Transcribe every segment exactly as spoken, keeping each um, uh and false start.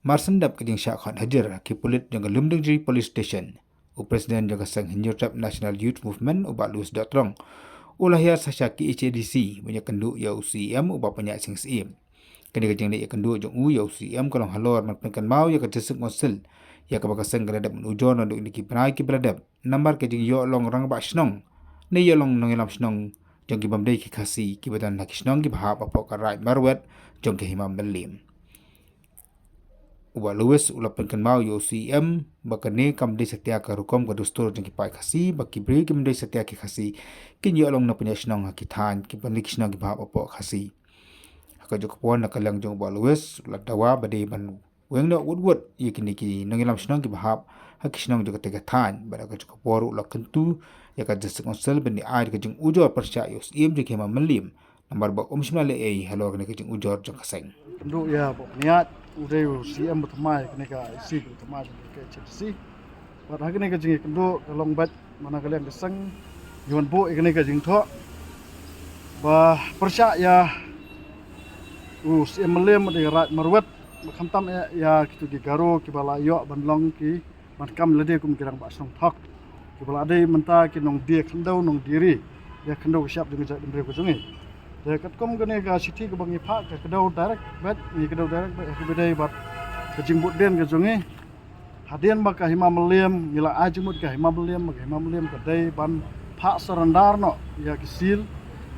Marshen dap ka jingshah khot hajir ki pulit jong ka Lumdingjri Police Station, u President jong ka seng Hynñiewtrep National Youth Movement, u Bah Louis Dohtdong, u la hiar sha ki H A D C ban ïakynduh ïa u C E M, u Bah Pynïaid Sing Syiem. Kane ka jingleit ïakynduh jong u ïa u C E M ka long halor ban pynkynmaw ïa ka District Council ïa kaba ka seng ka la dep ban ujor naduh kine ki bnai kiba la dep, namar ka jingïoh long rangbah shnong ne ïoh long nongïalam shnong jong ki bym dei ki Khasi kiba don ha ki shnong kiba hap hapoh ka Raid Marwet jong ka Hima Mylliem. U Bah Louis u la pynkynmaw ïa u C E M ba kane kam dei satia ka rukom ka dustur jong ki paid Khasi, ba ki briew ki bym dei satia ki Khasi kin ïoh long nongpynïaid shnong ha ki thaiñ kiba dei ki shnong kiba hap hapoh Khasi. Ha kajuh ka por, na ka liang jong u Bah Louis u la dawa ba dei ban weng noh wut wut ïa kine ki nongïalam shnong kiba hap ha ki shnong jong kata ka thaiñ, bad ha kajuh ka por u la kyntu ïa ka District Council ban ïa ai ka jingujor pyrshah ïa u C E M jong ka Hima Mylliem, namar ba um shym la leh ei ei halor kane ka jingujor jong ka seng. Kynduh ïa Bah Pynïaid, u dei u C E M ba thymmai, kane ka I C ba thymmai jong ka H A D C. Bad ha kane ka jingïakynduh ka long beit, namar na ka liang ka seng ngi wan buh ïa kane ka jingthoh ba pyrshah ïa u C E M Mylliem bad ïa ka Raid Marwet, ba khamtam ïa, ïa kito ki Garo kiba la ïoh ban long ki, ban kam lade kum ki rangbah shnong thok, kiba la dei mynta ki nongdie khyndew nongdie ri ïa ka khyndew ka shyiap jong ka jaitbynriew ka jong ngi. Te katkum kane ka shithi kaba ngi phah, ka kdew direct beit, ngi kdew direct beit ha kaba dei bad ka jingbud dien ka jong ngi. Hadien ba ka Hima Mylliem, ngi la ai jingmut ka Hima Mylliem, ba ka Hima Mylliem ka dei ban phah surrender noh ïa ki seal,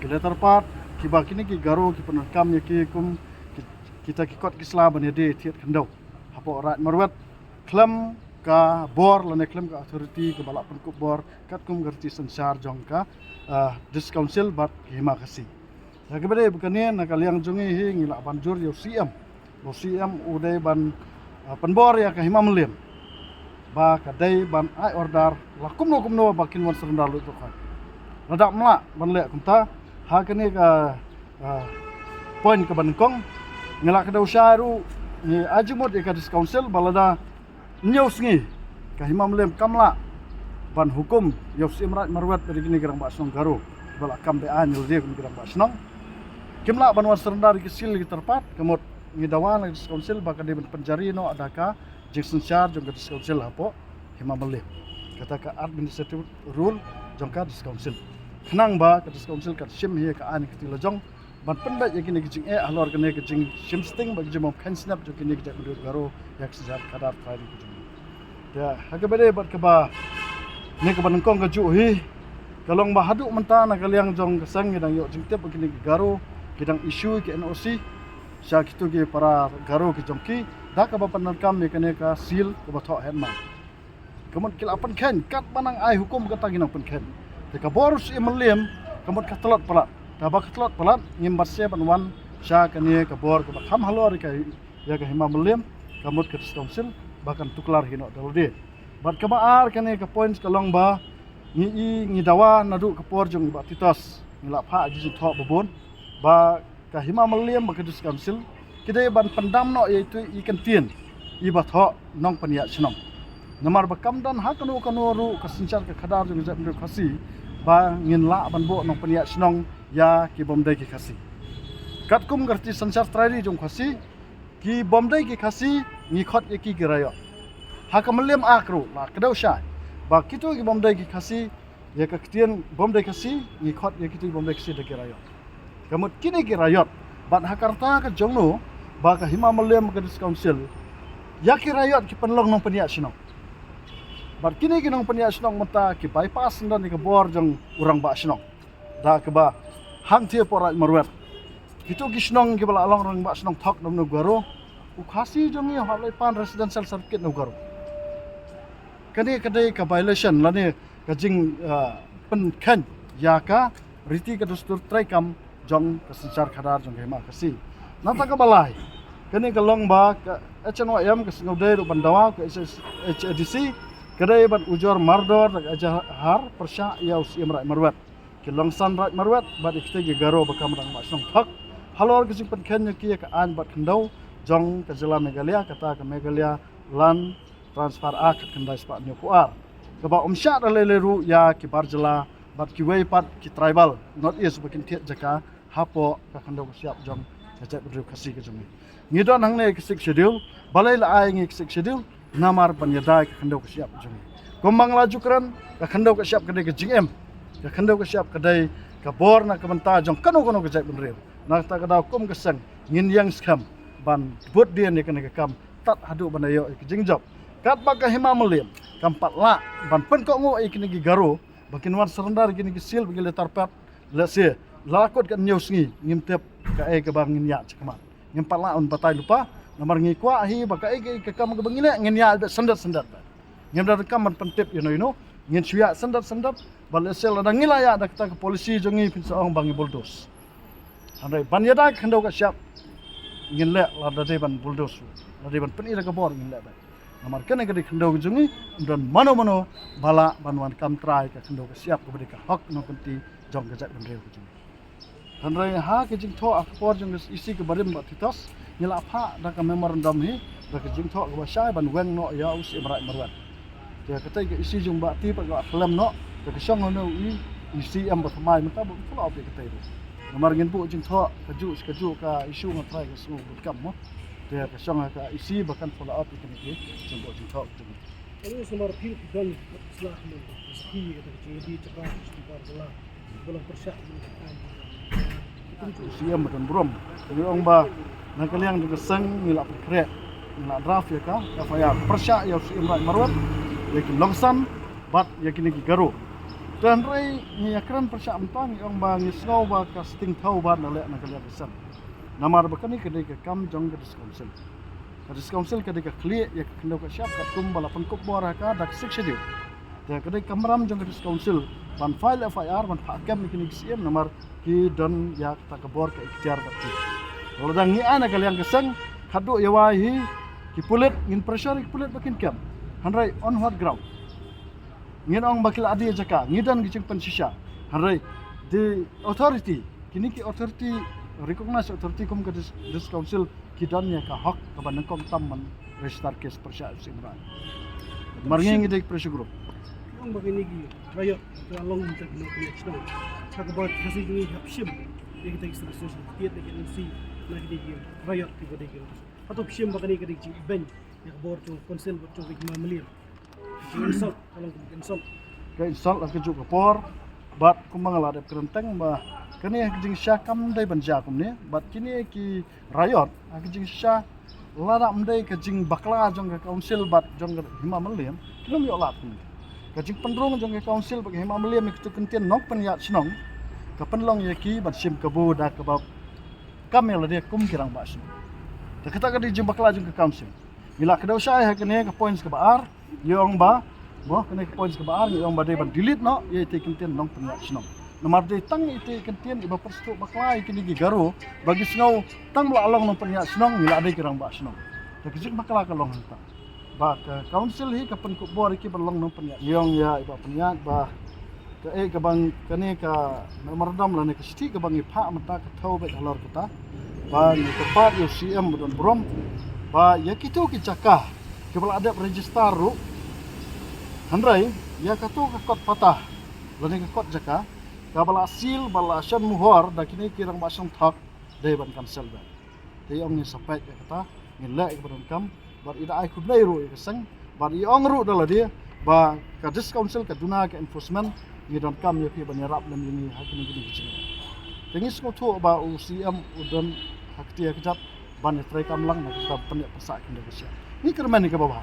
ki letter pass kiba kine ki Garo ki pyndonkam ïa ki kum ki, kita ki kot ki sla ban ïadie thied khyndew hapoh Raid Marwet, khlem ka bor lane khlem ka authority kaba la pynkup bor katkum ka riti synshar jong ka, ah, District Council bad ka Hima Khasi. Ha kaba dei ba kane, na ka liang jong ngi hi ngi lah ban jur ïa u C E M. Ba u C E M u dei ban, ah, pynbor ïa ka Hima Mylliem ba ka dei ban ai order la kumno kumno ba kin wan surrender lut ruh. Lada ym lah ban leh kumta, ha kane ka, ah, point kaba nyngkong, ngi la kdew shai ruh, ngi ai jingmut ïa ka District Council ba lada hynñiew sngi ka Hima Mylliem kam lah ban hukum ïa u C E M Raid Marwet bad ïa kine ki rangbah shnong Garo ba la kam be-aiñ lade kum ki rangbah shnong, kim lah ban wan surrender ïa ki seal, ïa ki letter pass, ka mut ngi dawa na ka District Council ba ka dei ban pynjari noh da ka jingsynshar jong ka District Council hapoh Hima Mylliem. Kata ka administrative rule jong ka District Council. Khnang ba ka District Council kan shim hi ïa ka aiñ ka kti lajong ban pynbeit ïa kine ki jingeh halor kane ka jingshim sting bad ka jingbym kheiñ snep jong kine ki jaitbynriew Garo ïa ka synshar khadar trai ri ka jong ngi. Te ha kaba dei bad kaba, ne kaba nyngkong kajuh hi, ka long ba haduh mynta na ka liang jong ka seng ngi dang ïoh jingtip ba kine ki Garo ki dang issue ki N O C sha kito ki para Garo ki jong ki da kaba pyndonkam ïa kane ka seal kaba thoh heh ma. Ka mut ki la pynkheiñ, katba nang ai hukum kata ki nang pynkheiñ. Te ka bor u C E M Mylliem ka mut ka tlot palat. Te haba ka tlot palat, ngim bat seh ban wan sha kane ka bor kaba kham halor ïa ka, ïa ka Hima Mylliem, ka mut ka District Council, ba kan tuklar hi noh da lade. Bad kaba ar, kane ka point ka long ba ngi i, ngi dawa naduh ka por jong i Bah Titos, ngi la phah ïa ki jingthoh ba bun ba ka Hima Mylliem bad ka District Council ki dei ban pyndam noh ïa itu i kyntien iba thoh nongpynïaid shnong. Namar ba kam don ha kano kano ruh ka synshar ka khadar jong ka jaitbynriew Khasi ba ngin lah ban buh nongpynïaid shnong ïa ki bym dei ki Khasi. Katkum ka riti synshar trai ri jong Khasi, ki bym dei ki Khasi ngi khot ïa ki ki raiot. Ha ka Mylliem Act ruh la kdew shai ba kito ki bym dei ki Khasi, ïa ka ktien bym dei Khasi, ngi khot ïa kito ki bym dei Khasi da ki raiot. Ka mut kine ki raiot, bad ha ka rta ka jong no ba ka Hima Mylliem ka District Council, ïa ki raiot ki pynlong nongpynïaid shnong. Bad kine ki nongpynïaid shnong mynta ki bypass don ïa ka bor jong u rangbah shnong da kaba hangthie hapoh Raid Marwet. Kito ki shnong kiba la long rangbah shnong thok na u Garo, u Khasi jong ngi u hap leit pan residential certificate na u Garo. Kane ka dei ka violation lane ka jing, ah, pynkheiñ ïa ka riti ka dustur treikam jong ka synshar khadar jong ka Hima Khasi. Nangta kaba lai, kane ka long ba ka H N Y M ka sngewdei ruh ban dawa, ka H A D C ka dei ban ujor mardor da ka ejahar pyrshah ïa u C E M Raid Marwet, ki longsan Raid Marwet bad ïa kitei ki Garo ba kam rangbah shnong thok halor ka jingpynkheiñ ïa ki ïa ka aiñ bad khyndew jong ka jylla Meghalaya, kata ka Meghalaya Land Transfer Act khatkhyndai spah hynñiewphew ar, kaba ym shah da lei lei ruh ïa ki bar jylla bad kiwei pat ki tribal North East ba kin thied jaka hapoh ka khyndew ka shyiap jong ka jaitbynriew Khasi ka jong ngi. Ngi don hangne ka Sixth Schedule, balei la ai ngi ka Sixth Schedule, namar ban ïada ïa ka khyndew ka shyiap ka jong ngi. Kumba nga la ju kren, ka khyndew ka shyiap ka dei ka jingim, ka khyndew ka shyiap ka dei ka bor na ka bynta jong kano kano ka jaitbynriew. Na kata ka daw kum ka seng ngin ïeng skhem ban bud dien ïa kane ka kam tad haduh ban ïoh ïa ka jingjop. Katba ka Hima Mylliem kam pat lah ban pynkohnguh ïa kine ki Garo ba kin wan surrender ïa kine ki seal bad ki letter pad. Lehse la kut ka hynñiew sngi ngim tip kaei kaba ngin ïaid shakhmat. Ngim pat lah ban batai lypa, namar ngi kwah hi ba kaei kaei ka kam kaba ngi leh ngin ïaid beit syndet syndet beit. Ngim da kam ban pyntip ïano ïano, ngin shu ïaid syndet syndet. Bad lehse lada ngi la ïaid da kata ka policy jong ngi, phin sa ong ba ngi bulldoze. Hynrei ban ïada ka khyndew ka shyiap ngin leh, lada dei ban bulldoze, lada dei ban pyni da ka bor ngin leh beit. Namar kane ka dei ka khyndew ka jong ngi, ym don mano mano ba lah ban wan kam trai ka khyndew ka shyiap kaba dei ka hok nongkynti jong ka jaitbynriew ka jong ngi. Hynrei ha ka jingthoh ha ka por jong ka E C ka barim Bah Titos, ngi la phah da ka memorandum hi da ka jingthoh kaba shai ban weng noh ïa u Syiem Raij Marwet. Te katei ka E C jong Bah Ti pat ka la khlem noh, te ka shong hano i, i Syiem ba thymmai mynta ba follow up ïa katei ruh. Namar ngin buh jingthoh kajuh kajuh ka issue, nga trai ka sngew bun kam mo. Te ka shong ha ka E C ba kan follow up ïa kane ki jingbuh jingthoh ka jong ngi. Anu samar phi phi don sla khmon saki ïa ka jingïadei jaka saki bar bala. Balang pyrshah ïa ka. Syiem ba don burom. Ngi ong ba na ka liang jong ka seng ngi la pynkhreh, ngi la draft ïa ka F I R pyrshah ïa u Syiem Raij Marwet, ïa ki Longsan bad ïa kine ki Garo. Te hynrei ngi ïakren pyrshah mynta, ngi ong ba ngi sngew ba ka sting thaw ba na leh na ka liang ka seng. Namar ba kane ka dei ka kam jong ka District Council. Ka District Council ka dei ka khlieh ïa ka khyndew ka shyiap katkum ba la pynkup bor ha ka da ka Sixth Schedule. Te ka dei ka kamram jong ka District Council ban file F I R ban phah kem ïa kine ki Syiem namar ki don ïa kata ka bor ka iktiar bad ki. Lada ngi ai na ka liang ka seng, khatduh ïa wai hi ki pulit, ngin pressure ïa ki pulit ba kin kem. Hynrei on what ground? Ngin ong ba ki la die jaka, ngi don ki jingpynshisha. Hynrei the authority, kine ki authority, recognized authority kum ka dis-, District Council, ki don ïa ka hok kaba nyngkong tam ban register case pyrshah u Syiem Raij. Mar ngi ngi dei pressure group. Ki ong ba kine ki riot ka long mynta ki nongpynïaid shnong. Ka ba ka si ngi hap shim ïa kita ki solution. Tied ïa ki N O C na kine ki riot ki ba dei ki. Hato shim ba kane ka dei jingïabeiñ ïa ka bor jong council bad jong ka Hima Mylliem. Insult, ka long ka insult. Ka insult ha kajuh ka por, bad kumba nga la dep kren teng ba kane ka jingshisha kam dei ban jia kumne, bad kine ki riot ha ka jingshisha lada ym dei ka jingbakla jong ka council bad jong ka Hima Mylliem, kim ïoh lad kumne. Ka jingpynrung jong ka council bad ka Hima Mylliem ïa kito ki kyntien nongpynïaid shnong ka pynlong ïa ki ban shim kabu da kaba kam ïa lade kum ki rangbah shnong. Te kata ka dei jingbakla jong ka council. Ngi la kdew shai ha kane ka points kaba ar, ngi ong ba, mo, kane ka points kaba ar, ngi ong ba dei ban delete noh ïa itei i kyntien nongpynïaid shnong. Namar dei tang itei i kyntien iba pynsngewthuh bakla ïa kine ki Garo ba ki sngew tang ba la long nongpynïaid shnong ngi la dei ki rangbah shnong. Te ka jingbakla ka long hangta ba ka council hi ka pynkup bor ïa ki ban long nongpynïaid. Ngi ong ïa iba pynïaid ba kaei kaba kane ka memorandum lane ka shithi kaba ngi phah mynta ka thew beit halor kata ba ngi kyrpad ïa u C M ba don burom ba ïa kito ki jaka kiba la dep register ruh, hynrei ïa kato ka kot pata lane ka kot jaka kaba la seal ba la shon muhor da kine ki rangbah shnong thok dei ban cancel beit. Te ong ngi sa peit ïa kata, ngin leh ïa kaba donkam. Bad i da ai khublei ruh ïa ka seng, bad i ong ruh da lade ba ka District Council ka duna ka enforcement, ngi donkam ïa phi ban ïarap lem ïa ngi ha kine kine ki jingeh. Te ngi sngewthuh ba u C M u don ha kti ha kjat ban ïatrei kam lang na ka bynta ban pynsah ïa kine ki jingeh. Ngi kyrmen ïa kaba bha.